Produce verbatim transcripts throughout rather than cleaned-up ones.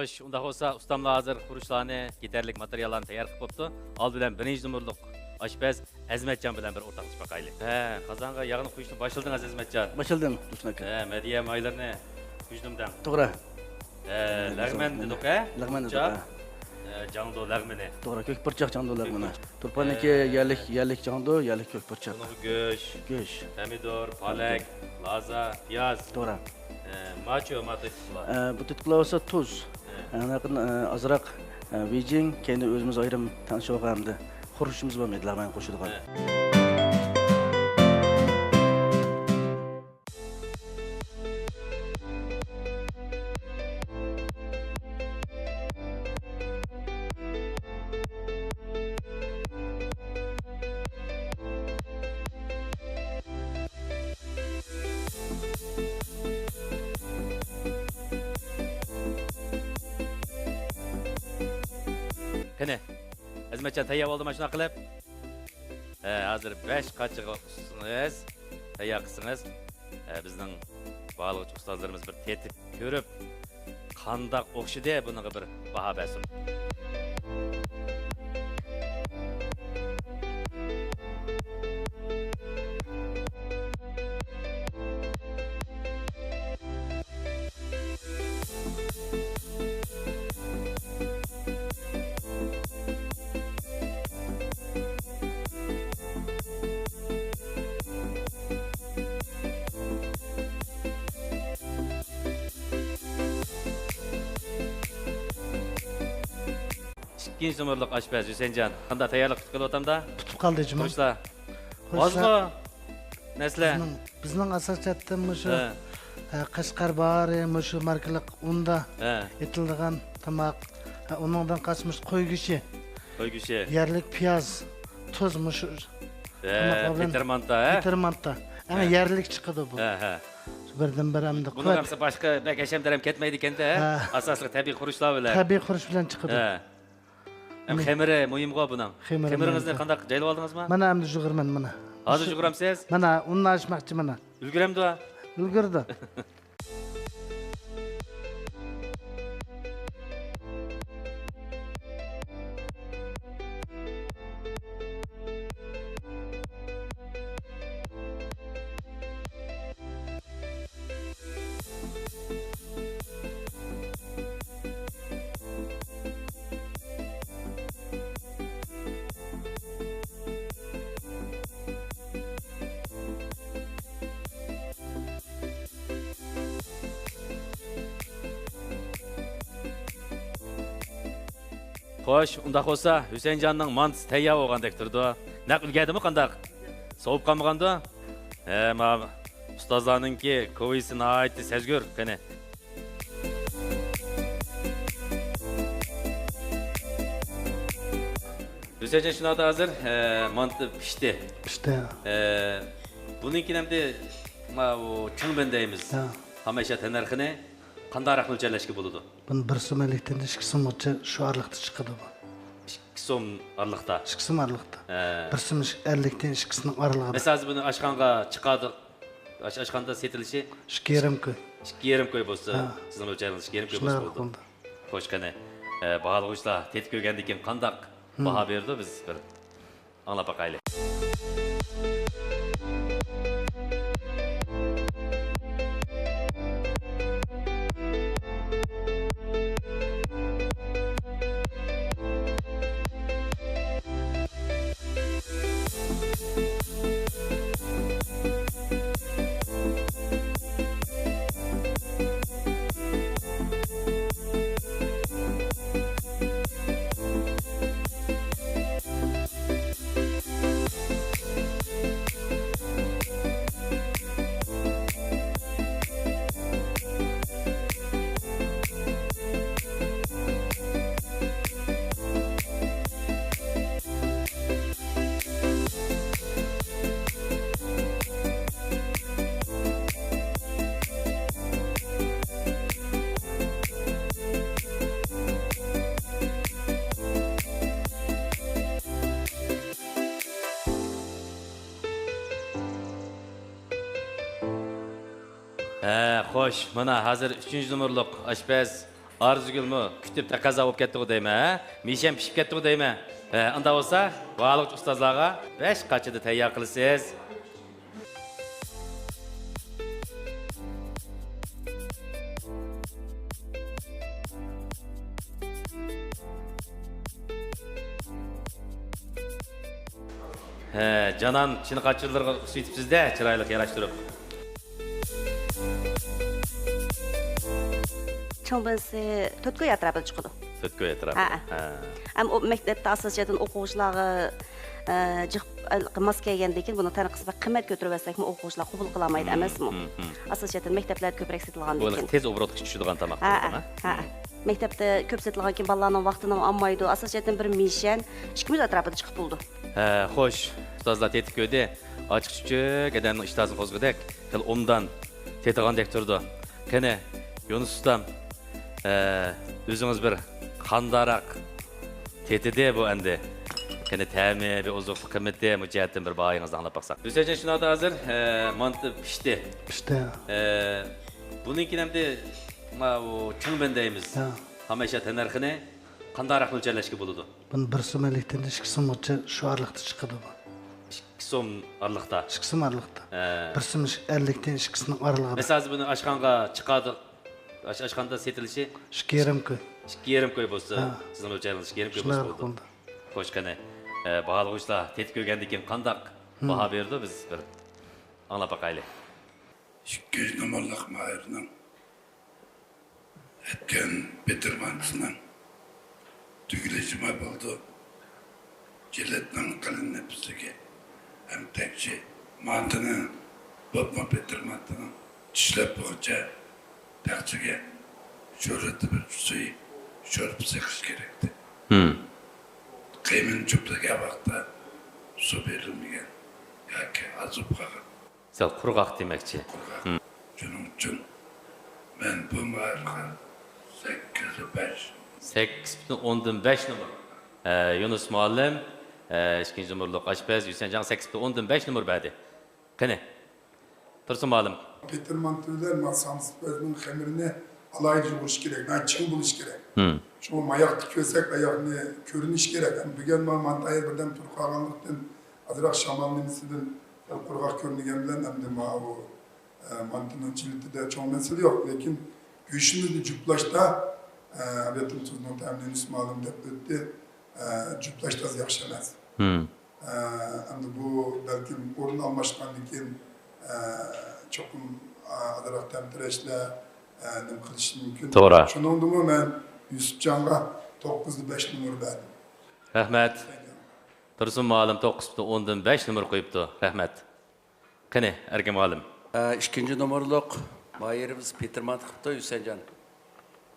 خوش، ئۇنداق بولسا ئۇستاملار ھازىر خۇرۇچلارنى، يېتەرلىك ماتېرىياللارنى تەييار قىلىپ بوپتۇ. ئالدى بىلەن بىرىنچى نومۇرلۇق ئاشپەز ئەزمەتجان بىلەن بىر ئورتاقلىشىپ باقايلى. ھە، قازانغا ياغنى قۇيۇشنى باشلىدىڭىز ئەزمەتجان. باشلىدىم، تۇرسۇن ئاكا. ھە، مەدھىيە مايلىرىنى قۇيۇشنىمدەڭ. توغرا. ھە، لەغمەن دېدۇق ھە؟ لەغمەن دېدۇق، ھە. ھە، جاڭدۇ لەغمىنى. توغرا، كۆك پۇرچاق جاڭدۇ لەغمىنى. تۇرپاندىكى ھە. يەرلىك، يەرلىك جاڭدۇ، يەرلىك كۆك پۇرچاق. بۇنىڭغا گۆش، گۆش. پەمىدۇر، پالەك، لازا، پىياز. توغرا. ھە، ماچۇ، ما تېتىقلار. ھە، بۇ تېتىقلار بولسا تۇز. ھە. ھە، ئاندىن كېيىن، ھە، ئازراق، ھە، ۋېجىڭ، كەينىدىن ئۆزىمىز ئايرىم تەڭشەۋالغان ئەمدى خۇرۇچىمىز بار، مەدھىيە لەغمەن قوشىدىغان. ھە. قېنى، ئەزمەتجان تەييار بولدىما شۇنداق قىلىپ؟ ھە، ھازىر بەش قاچىغا ئۇسسىڭىز، تەييار قىلسىڭىز، ھە، بىزنىڭ باھالىغۇچى ئۇستازلىرىمىز بىر تېتىپ كۆرۈپ، قانداق ئوخشىدى، بۇنىڭغا بىر باھا بەرسۇن. ئىككىنچى نومۇرلۇق ئاشپەز ھۈسەيىنجان، قانداق تەييارلىق كۈتۈپ كېلىۋاتامدا؟ پۈتۈپ قالدى جۇمۇ. خۇرۇچلار. خۇرۇچلار. ئازمۇ نەرسىلەر؟ بىزنىڭ، بىزنىڭ ئاساسىي جەھەتتىن مۇشۇ، ھە. ھە، قەشقەر باھارى، مۇشۇ ماركىلىق ئۇندا ھە. ئېتىلىدىغان تاماق. ھە، ئۇنىڭدىن قالسا مۇشۇ قوي گۆشى. قوي گۆشى. يەرلىك پىياز، تۇز، مۇشۇ ھە، تاماقلار بىلەن پېتىر مانتا، ھە؟ پېتىر مانتا. ئەڭ ھە. يەرلىك چىقىدۇ بۇ. ھە، ھە. شۇ بىردىن بىر ئەمدى بۇنىڭ قۇۋۋەت. ئەمسە باشقا بەك ھەشەمدار ھەم كەتمەيدىكەن-دە، ھە؟ ھە. ئاساسلىق تەبىئىي خۇرۇچلار بىلەن. تەبىئىي خۇرۇچ بىلەن چىقىدۇ. ھە. ھەم خېمىرى مۇھىمغۇ بۇنىڭ. خېمىرى خېمىرىڭىزنى مۇھىم. قانداق جايلىۋالدىڭىزمۇ؟ مانا ئەمدى يۇغۇرىمەن مانا. ھازىر يۇغۇرامسىز؟ مانا ئۇننى ئاچماقچى مانا. ئۈلگۈرەمدۇ؟ ئۈلگۈردى. خوش، ئۇنداق بولسا، ھۈسەيىنجاننىڭ مانتىسى تەييار بولغاندەك تۇرىدۇ. نەق ئۈلگەردىمۇ قانداق؟ سوۋۇپ قالمىغاندۇ؟ ھە، ما ئۇستازلارنىڭكى كوۋىسى ناھايىتى سەزگۈر. قېنى. ھۈسەيىنجان، شۇنداقتا ھازىر، ھە، مانتا پىشتى. پىشتى. ھە، بۇنىڭ كېيىن ئەمدى ماۋۇ چىڭبىن دەيمىز. ھە. ھامەيشە تەننەرخىنى قانداقراق مۆلچەرلەشكە بولىدۇ؟ بۇنى بىر سوم ئەللىكتىن ئىككى سومغىچە شۇ ئارىلىقتا چىقىدۇ بۇ. ئىككى سوم ئارىلىقتا؟ ئىككى سوم ئارىلىقتا. ھە. بىر سوم ئەللىكتىن ئىككى سومنىڭ ئارىلىقىدا. مەسىلەن، ھازىر بۇنى ئاشخانىغا چىقاردۇق. ئاش-، ئاشخانىدا سېتىلىشى؟ ئىككى يېرىم كوي. ئىككى يېرىم كوي بولسا، ھە. سىزنىڭ مۆلچەرلىرىڭىز ئىككى يېرىم كوي بولسا شۇنداق بولىدۇ. بولدى. خوش، قېنى، ئە، باھالىغۇچىلار تېتىپ كۆرگەندىن كېيىن قانداق ھىم. باھا بېرىدۇ، بىز بىر ئاڭلاپ باقايلى. ھە، خوش، مانا ھازىر ئۈچىنچى نومۇرلۇق ئاشپەز ئارزۇگۈلمۇ كۈتۈپ تەقەززا بولۇپ كەتتىغۇ دەيمەن، ھە؟ مىشەم پىشىپ كەتتىغۇ دەيمەن. ھە، ئۇنداق بولسا، بارلىق ئۇستازلارغا بەش قاچىدا تەييار قىلىسىز. ھە، جانان چىن قاچىلىرىغا ئۇسسىتىپسىز-دە، چىرايلىق ياراشتۇرۇپ. چوڭ بىنىسى تۆت كوي ئەتراپىدا چىقىدۇ. تۆت كوي ئەتراپىدا. ھە، ھە. ھە. ئەمما ئۇ مەكتەپتە ئاساسىي جەھەتتىن ئوقۇغۇچىلارغا، ئە، جىق، ئە، ماس كەلگەندىن كېيىن بۇنىڭ تەنقىسى بەك قىممەت كۆتۈرۈۋەتسەكمۇ ئوقۇغۇچىلار قوبۇل قىلالمايدۇ ئەمەسمۇ؟ ھىم، ھىم. ئاساسىي جەھەتتىن مەكتەپلەردە كۆپرەك سېتىلغاندىن كېيىن. تېز ئوبوروتقا چۈشىدىغان تاماق ھە، بولىدۇ، ھە. ھە. مەكتەپتە كۆپ سېتىلغاندىن كېيىن بالىلارنىڭ ۋاقتىنى ئالمايدۇ. ئاساسىي جەھەتتىن بىر مىشەن ئىككى يۈز ئەتراپىدا چىقىپ بولىدۇ. ھە، خوش، ئۇستازلار تېتىپ كۆردى. ئاچچىق چۈچۈك ئادەمنىڭ ئىشتىھاسىنى قوزغىدەك، خېلى ئوبدان تېتىغاندەك تۇرىدۇ. قېنى، يۇنۇس ئۇستام، ئە، ئۆزىڭىز بىر قانداقراق تېتىدى بۇ ئەمدى؟ قېنى، تەمى، بىر ئوزۇقلۇق قىممىتى، بۇ جەھەتتىن بىر باھايىڭىزنى ئاڭلاپ باقساق. ھۈسەيىنجان، شۇنىڭدا ھازىر، ئە، مانتا پىشتى. پىشتى. ئە، بۇنىڭ كېيىن ئەمدى ماۋۇ چىڭبىن دەيمىز. ھە. خام ئەشيا تەننەرخىنى قانداقراق مۆلچەرلەشكە بولىدۇ؟ بۇنى بىر سوم ئەللىكتىن ئىككى سومغىچە شۇ ئارىلىقتا چىقىدۇ بۇ. ئىككى سوم ئارىلىقتا. ئىككى سوم ئارىلىقتا. ھە. بىر سوم ئەللىكتىن ئىككى سومنىڭ ئارىلىقىدا. مەسىلەن، ھازىر بۇنى ئاشخانىغا چىقاردۇق. ئاش-، ئاشخانىدا سېتىلىشى؟ ئىككى يېرىم كوي. ئىككى يېرىم كوي بولسا، ھە. سىزنىڭ مۆلچەرىڭىز ئىككى يېرىم كوي بولسا بولىدۇ. شۇنداق بولدى. خوش، قېنى، ئە، باھالىغۇچىلار تېتىپ كۆرگەندىن كېيىن قانداق ھىم. باھا بېرىدۇ، بىز بىر ئاڭلاپ باقايلى. ئىككىنچى نومۇرلۇق ماھىرنىڭ ئەتكەن پېتىر مانتىسىنىڭ تۈگۈلى جىما بولىدۇ. جىلىتنىڭ قېلىن نەپىسلىكى ھەم تەكشى مانتىنىڭ، بولۇپمۇ پېتىر مانتىنىڭ چىشلەپ بولغۇچە تەخچىگە شورىدى بىر سۈيى شورپا سېقىش كېرەكتى. ھىم. قىيمىنى جۈپلىگەن ۋاقىتتا سۇ بېرىلمىگەن ياكى ئاز بولۇپ قالغان. سەل قۇرغاق دېمەكچى. قۇرغاق. ھىم. شۇنىڭ ئۈچۈن مەن بۇ مائارىپقا سەككىز بەش. سەككىز پۈتۈن ئوندىن بەش نومۇر. ئە، يۇنۇس مۇئەللىم، ئە، ئىككىنچى نومۇرلۇق ئاشپەز ھۈسەنجانغا سەككىز پۈتۈن ئوندىن بەش نومۇر بەردى. قېنى، تۇرسۇن مۇئەللىم. پېتىر مانتا بىلەن ما سامسىق بەزمىنىڭ خېمىرىنى ئالاھىدە يۇغۇرۇش كېرەك، ناھايىتى چىڭ بولۇش كېرەك. ھىم. شۇڭا ماياقتا كۆرسەك، ئاياقنى كۆرۈنۈش كېرەك. ئەمدى بۈگۈن ما مانتا بىردەم تۇرۇپ قالغانلىقتىن، ئازراق شامال نېمىسىدىن سەل قۇرغاق كۆرۈنگەن بىلەن ئەمدى ماۋۇ، ئە، مانتىنىڭ جىلىتىدە چوڭ مەسىلە يوق. لېكىن گۆشىمىزنى جۈپلاشتا، ئە، ئەلۋەتتە، تۇزنىڭ تەمىنى يۇنۇس مۇئەللىم دەپ ئۆتتى. ئە، جۈپلاش تازا ياخشى ئەمەس. ھىم. ئە، ئەمدى بۇ بەلكىم ئورۇن ئالماشقاندىن كېيىن، ئە، چوقۇم، ئە، ئازراق تەمتىرەشلەر، ئە، نېمە قىلىشى مۇمكىن. توغرا. شۇنىڭدىمۇ مەن يۈسۈپجانغا توققۇزدا بەش نومۇر بەردىم. رەھمەت. تۇرسۇن مۇئەللىم توققۇز پۈتۈن ئوندىن بەش نومۇر قويۇپتۇ. رەھمەت. قېنى، ئەركىن مۇئەللىم. ئە، ئىككىنچى نومۇرلۇق ماھىرىمىز پېتىر مانتا قىپتۇ، ھۈسەنجان.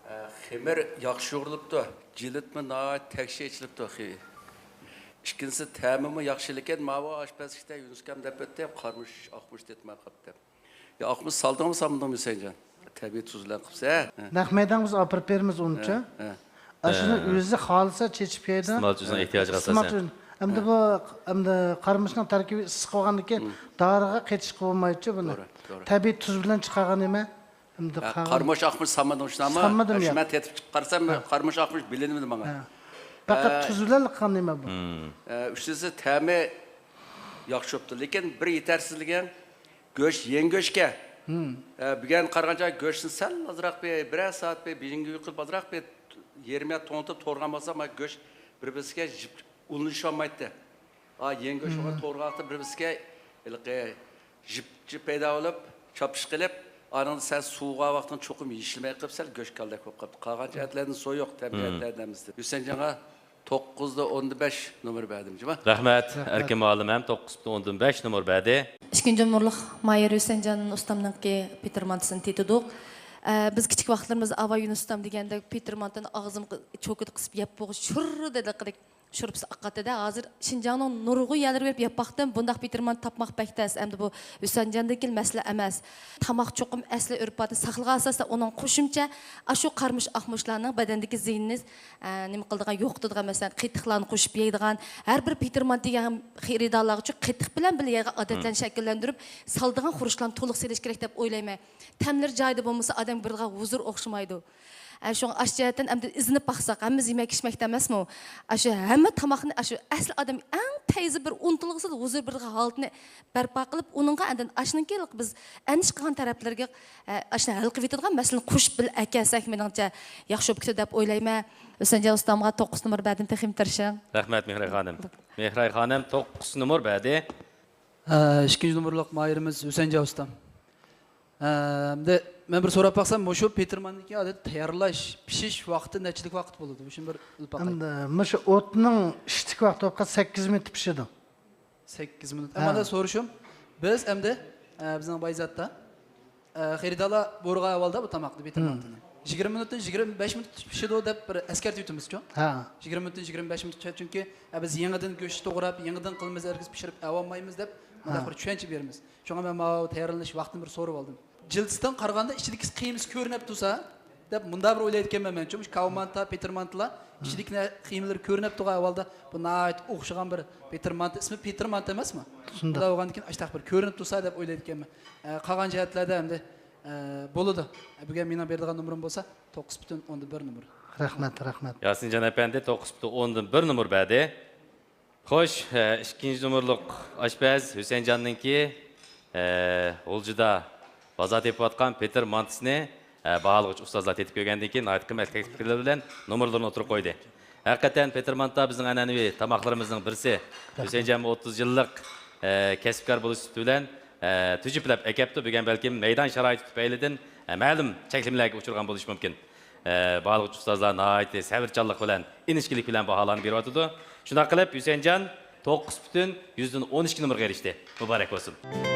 ئە، خېمىر ياخشى يۇغۇرۇلۇپتۇ، جىلىتمۇ ناھايىتى تەكشى ئېچىلىپتۇ. خې-، ئىككىنچىسى، تەمىمۇ ياخشى، لېكىن ماۋۇ ئاشپەزلىكتە يۇنۇس ئاكام دەپ ئۆتتى، قارىمۇچ، ئاقمۇچ تېتىماي قاپتۇ. يا، ئاقمۇچ سالدىڭمۇ، سالمىدىڭمۇ، ھۈسەنجان؟ تەبىئىي تۇز بىلەن قىپسەن، ھە؟ نەق مەيدانغا بىز ئاپىرىپ بېرىمىز ئۇنچە. ھە، ھە. ئاشۇنى ھە. ئۆزى خالىسا چېچىپ يەيدۇ. ئىستېمالچى ئۆزىنىڭ ئېھتىياجىغا ئىستېمالچى ئاساسەن. ئۆزى. ئەمدى ھە. بۇ، ئەمدى قارىمۇچنىڭ تەركىبى ئىسسىق بولغاندىكىن ھىم. دارىغا قېتىشقا بولمايدۇ بۇنى. توغرا، توغرا. تەبىئىي تۇز بىلەن چىقارغان نېمە. ئەمدى ھە، قالغان قارىمۇچ ئاقمۇچ سالمىدىڭ شۇنداقمۇ؟ سالمىدىم، ھە، شۇ ياق. مەن تېتىپ چىقىپ قارىسام، ھە. قارىمۇچ ئاقمۇچ بىلىنمىدى ماڭا. ھە. پەقەت ھە. تۇز بىلەن قىلغان نېمە بۇ. ھىم. ھە، ئۈچىنچىسى، تەمى ياخشى بوپتۇ، لېكىن بىر يېتەرسىزلىكى، گۆش، يەڭ گۆشكەن. ھىم. ئە، بۈگۈن قارىغانچە گۆشنى سەل ئازراق بىر، بىرەر سائەت بىر بېشىنى يۇيۇپ قىلىپ ئازراق بىر يېرىم ياق توڭلىتىپ تورىغان بولسا، ما گۆش بىر-بىرسىگە جىپ ئۇلىنىشالمايتتى. ئا، يەڭ گۆش بولغان تورىغانلىقتا بىر-بىرسىگە ھېلىقى جىپ، جىپ پەيدا بولۇپ، چاپىش قىلىپ، ئانىڭدا سەل سوۋۇغان ۋاقتىڭ چوقۇم يېشىلمەي قېلىپ، سەل گۆش كالدەك بولۇپ قاپتۇ. قالغان جەھەتلەردىن سويۇق، تەبىئىي ھىم. جەھەتلەردىن ئەمەستى. ھۈسەنجانغا توققۇزدا ئوندىن بەش نومۇر بەردىم، جۇما. رەھمەت. رەھمەت. ئەركىن مۇئەللىم ھەم توققۇز پۈتۈن ئوندىن بەش نومۇر بەردى. ئىككىنچى نومۇرلۇق ماھىر ھۈسەنجان ئۇستامنىڭكى پېتىر مانتىسىنى تېتىدۇق. ئە، بىز كىچىك ۋاقىتلىرىمىزدا ئاۋاي يۇنۇس ئۇستام دېگەندەك پېتىر مانتىنى ئاغزىمغا چوكىدا قىسىپ يەپ بولغۇچە شۇررىدە شورپىسى ئاققانتىدە، ھازىر شىنجاڭنىڭ نۇرغۇن يەرلىرى بېرىپ يەپ باقتىم، بۇنداق پېتىر مانتا تاپماق بەك تەس. ئەمدى بۇ ھۈسەنجاندىكى مەسىلە ئەمەس. تاماق چوقۇم ئەسلى ئۆرپ-ئادەتنى ساقلىغان ئاساستا ئۇنىڭغا قوشۇمچە ئاشۇ قارىمۇچ ئاقمۇچلارنىڭ بەدەندىكى زىيىنىنى، ئە، نېمە قىلىدىغان، يوقىتىدىغان، مەسىلەن، قېتىقلارنى قوشۇپ يەيدىغان، ھەر بىر پېتىر مانتا يېگەن خېرىدارلارغىچۇ قېتىق بىلەن بىللە يەيدىغان ئادەتلەرنى شەكىللەندۈرۈپ، سالىدىغان خۇرۇچلارنى تولۇق سېلىش كېرەك دەپ ئويلايمەن. تەملىرى جايىدا بولمىسا، ئادەمگە بېرىدىغان ھۇزۇر ئوخشىمايدۇ. ئە، شۇڭا ئاشۇ جەھەتتىن ئەمدى ئىزدىنىپ باقساق، ھەممىمىز يېمەك ئىچمەكتە ئەمەسمۇ؟ ئاشۇ ھەممە تاماقنى ئاشۇ ئەسلى ئادەم ئەڭ پەيزى بىر ئۇنتۇلغۇسىز ھۇزۇر بېرىدىغان ھالىتىنى بەرپا قىلىپ، ئۇنىڭغا ئاندىن ئاشۇنىڭكى بىز ئەندىشە قىلغان تەرەپلىرىگە، ئە، ئاشۇنى ھەل قىلىۋېتىدىغان مەسىلىنى قوشۇپ بىللە ئەكەلسەك، مېنىڭچە ياخشى بولۇپ كېتىدۇ دەپ ئويلايمەن. ھۈسەنجان ئۇستامغا توققۇز نومۇر بەردىم، تېخىمۇ تىرىشىڭ. رەھمەت، مېھراي خانىم. مېھراي خانىم توققۇز نومۇر بەردى. ئە، ئىككىنچى نومۇرلۇق ماھىرىمىز ھۈسەنجان ئۇستام. ئە، ئەمدى مەن بىر سوراپ باقسام، مۇشۇ پېتىر مانتىنى ئادەتتە تەييارلاش، پىشىش ۋاقتى نەچچىلىك ۋاقىت بولىدۇ؟ شۇنى بىر بىلىپ باقايلى. ئەمدى مۇشۇ ئوتنىڭ ئىشلىك ۋاقتى بولۇپ قالسا سەككىز مىنۇت پىشىدۇ. سەككىز مىنۇت. ھە. ئەمما سورىشىم، بىز ئەمدى، ئە، بىزنىڭ بايزاتتا، ئە، خېرىدارلار بۇيرۇغان ئەھۋالدا بۇ تاماقنى، بىتەم مانتىنى يىگىرمە مىنۇتتىن يىگىرمە بەش مىنۇت پىشىدۇ دەپ بىر ئەسكەرتىۋېتىمىزچۇ؟ ھە. يىگىرمە مىنۇتتىن يىگىرمە بەش مىنۇت، چۈنكى، ئە، بىز يېڭىدىن گۆش توغراپ، يېڭىدىن قىلىمىز، ھەرگىز پىشۇرۇپ ئەۋالمايمىز دەپ مۇنداق بىر چۈشەنچە بېرىمىز. شۇڭا مەن ماۋۇ تەييارلىنىش ۋاقتىنى بىر سورىۋالدىم. جىلدىسىدىن قارىغاندا ئىچىدىكى قىيمىسى كۆرۈنۈپ تۇرسا، دەپ مۇنداق بىر ئويلايدىكەنمەن مەنچۇ، مۇشۇ كاۋا مانتا، پېتىر مانتىلار ئىچىدىكى نە-، قىيمىلىرى كۆرۈنۈپ تۇرغان ئەھۋالدا، بۇ ناھايىتى ئوخشىغان بىر پېتىر مانتا، ئىسمى پېتىر مانتا ئەمەسمۇ؟ شۇنداق. شۇنداق بولغاندىن كېيىن ئاشتاق بىر كۆرۈنۈپ تۇرسا دەپ ئويلايدىكەنمەن. ئە، قالغان جەھەتلەردە ئەمدى، ئە، بولىدۇ. ئە، بۈگۈن مېنىڭ بېرىدىغان نومۇرۇم بولسا توققۇز پۈتۈن ئوندىن بىر نومۇر. رەھمەت، رەھمەت. ياسىنجان ئەپەندى توققۇز پۈتۈن ئوندىن بىر نومۇر بەردى. خوش، ئە، ئىككىنچى نومۇرلۇق ئاشپەز ھۈسەنجاننىڭكى، ئە، غۇلجىدا بازار تېپىۋاتقان پېتىر مانتىسىنى، ئە، باھالىغۇچى ئۇستازلار تېتىپ كۆرگەندىن كېيىن، ناھايىتى قىممەتلىك تەكلىپلىرى بىلەن نومۇرلىرىنى ئوتتۇرىغا قويدى. ھەقىقەتەن پېتىر مانتا بىزنىڭ ئەنئەنىۋى تاماقلىرىمىزنىڭ بىرسى. ھۈسەنجانمۇ ئوتتۇز يىللىق، ئە، كەسىپكار بولۇش سۈپىتى بىلەن، ئە، تۈجۈپلەپ ئەكەپتۇ. بۈگۈن بەلكىم مەيدان شارائىتى تۈپەيلىدىن، ئە، مەلۇم چەكلىمىلەرگە ئۇچرىغان بولۇشى مۇمكىن. ئە، باھالىغۇچى ئۇستازلار ناھايىتى سەۋرچانلىق بىلەن، ئىنچىكىلىك بىلەن باھالارنى بېرىۋاتىدۇ. شۇنداق قىلىپ، ھۈسەنجان توققۇز پۈتۈن يۈزدىن ئون ئىككى نومۇرغا ئېرىشتى. مۇبارەك بولسۇن.